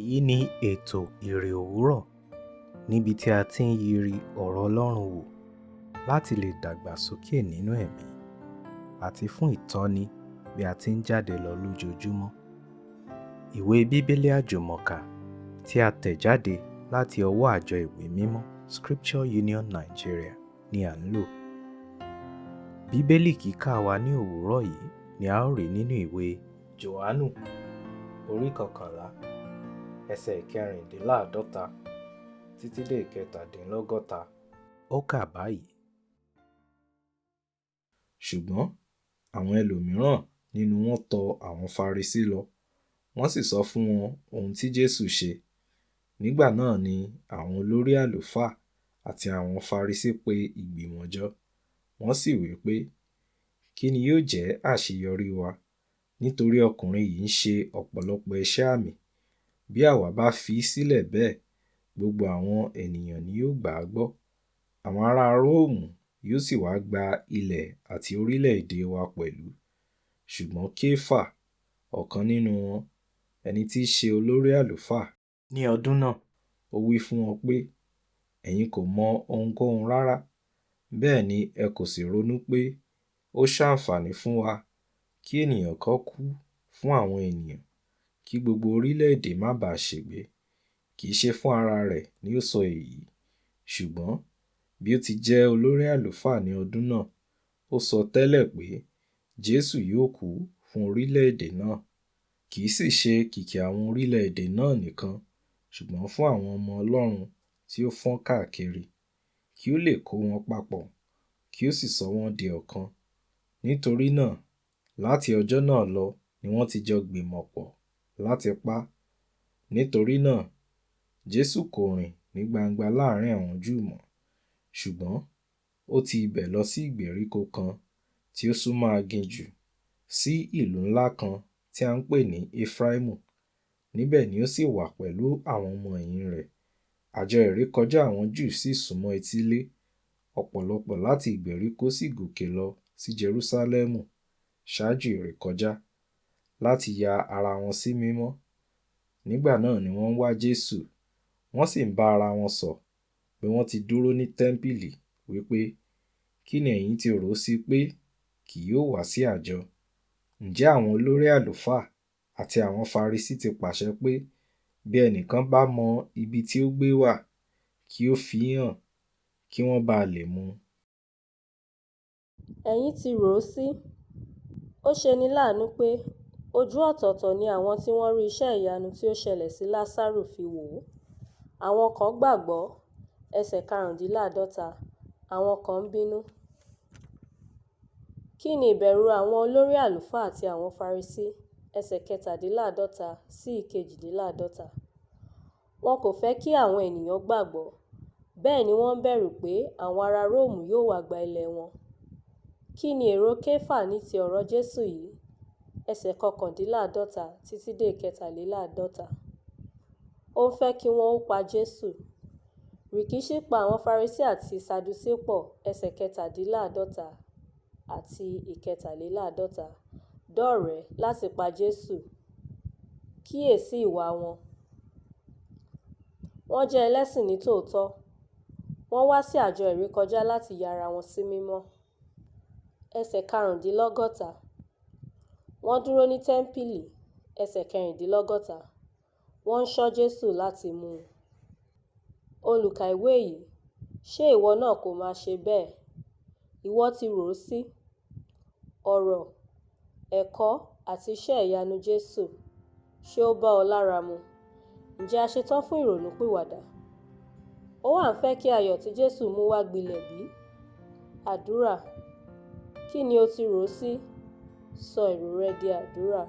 Èyí ni ètò Ìrè Òwúrọ̀ níbi tí a ti ń yiri ọ̀rọ̀ Ọlọ́run wò láti lè dàgbàsókè nínú ẹ̀mí àti fún ìtọ́ni bí a ti ń jáde lọ lójoojúmọ́. Ìwé Bíbélì Àjùmọ̀kà tí a tẹ̀ jáde láti ọwọ́ àjọ ìwé mímọ́ Scripture Union Nigeria ni à ń lò. Bíbélì kíkà wa ní òwúrọ̀ yìí ni a ó rí nínú ìwé Jòhánù orí 11 ẹsẹ̀ 46 títí dé 47. Ó kà báyìí. Ṣùgbọ́n àwọn ẹlòmíràn nínú wọn tọ àwọn Farisí lọ, wọ́n sì sọ fún wọn ohun tí Jésù ṣe. Nígbà náà ni àwọn olórí àlùfáà àti àwọn Farisí pe ìgbìmọ̀ jọ, wọ́n sì wí pé, kí ni yóò jẹ́ àṣeyọrí wa? Nítorí ọkùnrin yìí ń ṣe ọ̀pọ̀lọpọ̀ iṣẹ́ àmì. Bí àwa bá fi í sílẹ̀ bẹ́ẹ̀, gbogbo àwọn ènìyàn ni yóò gbà á gbọ́. Àwọn ará Róòmù yóò sì wá gba ilẹ̀ àti orílẹ̀-èdè wa pẹ̀lú. Ṣùgbọ́n Kéfà, ọ̀kan nínú wọn, ẹni tí í ṣe olórí àlùfáà ní ọdún náà, ó wí fún wọn pé, ẹ̀yin kò mọ ohunkóhun rárá, bẹ́ẹ̀ ni ẹ kò sì ronú pé ó ṣàǹfààní fún wa kí ènìyàn kan kú fún àwọn ènìyàn, kí gbogbo orílẹ̀-èdè má baà ṣègbé. Kì í ṣe fún ara rẹ̀ ni ó sọ èyí, ṣùgbọ́n bí ó ti jẹ́ olórí àlùfáà ní ọdún náà, ó sọ tẹ́lẹ̀ pé Jésù yóò kú fún orílẹ̀-èdè náà. Kì í sì ṣe kìkì àwọn orílẹ̀-èdè náà nìkan, ṣùgbọ́n fún àwọn ọmọ Ọlọ́run tí ó fọ́n káàkiri, kí ó lè kó wọn papọ̀, kí ó sì sọ wọ́n di ọ̀kan. Nítorí náà, láti ọjọ́ náà lọ ni wọ́n ti jọ gbìmọ̀ pọ̀ láti pa á. Nítorí náà, Jésù kò rìn ní gbangba láàrín àwọn Júù mọ́, ṣùgbọ́n ó ti ibẹ̀ lọ sí ìgbèríko kan tí ó súnmọ́ aginjù, sí ìlú ńlá kan tí a ń pè ní Efraimu. Níbẹ̀ ni ó sì wà pẹ̀lú àwọn ọmọ ẹ̀yìn rẹ̀. Àjọ ìrékọjá àwọn Júù sì súnmọ́ etílé. Ọ̀pọ̀lọpọ̀ láti ìgbèríko sì gòkè lọ sí Jerúsálẹ́mù ṣáájú ìrékọjá láti ya ara wọn sí mímọ́. Nígbà náà ni wọ́n ń wá Jésù, wọ́n sì ń bá ara wọn sọ̀ pé wọ́n ti dúró ní tẹ́ḿpìlì wípé, kí ni ẹ̀yin ti rò ó sí pé kì yóò wá sí àjọ? Ǹjẹ́ àwọn olórí àlùfáà àti àwọn Farisí ti pàṣẹ pé bí ẹnìkan bá mọ ibi tí ó gbé wà, kí ó fi hàn, kí wọ́n bá lè mú un. Ẹ̀yin ti rò ó sí? Ó ṣeni láàánú pé ojú ọ̀tọ̀ọ̀tọ̀ ni àwọn tí wọ́n rí iṣẹ́ ìyanu tí ó ṣẹlẹ̀ sí Lásárù fi wò ó. Àwọn kan gbàgbọ́, ẹsẹ̀ 45, àwọn kan ń bínú. Kí ni ìbẹ̀rù àwọn olórí àlùfáà àti àwọn Farisí, ẹsẹ̀ 47 sí 48? Wọn kò fẹ́ kí àwọn ènìyàn gbàgbọ́, bẹ́ẹ̀ ni wọ́n ń bẹ̀rù pé àwọn ará Róòmù yóò wá gba ilẹ̀ wọn. Kí ni èrò Kéfà ní ti ọ̀rọ̀ Jésù yìí, ẹsẹ̀ 49 títí dé 53? Ó ń fẹ́ kí wọ́n ó pa Jésù. Rìkíṣí pa àwọn Farisí àti Sadusí pọ̀, ẹsẹ̀ 47 àti 53, dọ́rẹ̀ẹ́ láti pa Jésù. Kíyèsí ìwà wọn. Wọ́n jẹ́ ẹlẹ́sìn ní tòótọ́. Wọ́n wá sí àjọ ìrékọjá láti ya ara wọn sí mímọ́. Ẹsẹ̀ 65. Wọ́n dúró ní tẹ́ḿpìlì, ẹsẹ̀ 46. Wọ́n ń ṣọ́ Jésù láti mú un. Olùkà ìwé yìí, ṣé ìwọ náà kò máa ṣe bẹ́ẹ̀? Ìwọ ti rò ó sí? Ọ̀rọ̀, ẹ̀kọ́ àti iṣẹ́ ìyanu Jésù, ṣé ó bá ọ lára mu? Ǹjẹ́ a ṣetán fún ìrònúpìwàdà? Ó wá ń fẹ́ kí ayọ̀ tí Jésù mú wá gbilẹ̀ bí? Àdúrà. Kí ni o ti rò ó sí? Sọ èrò rẹ di àdúrà.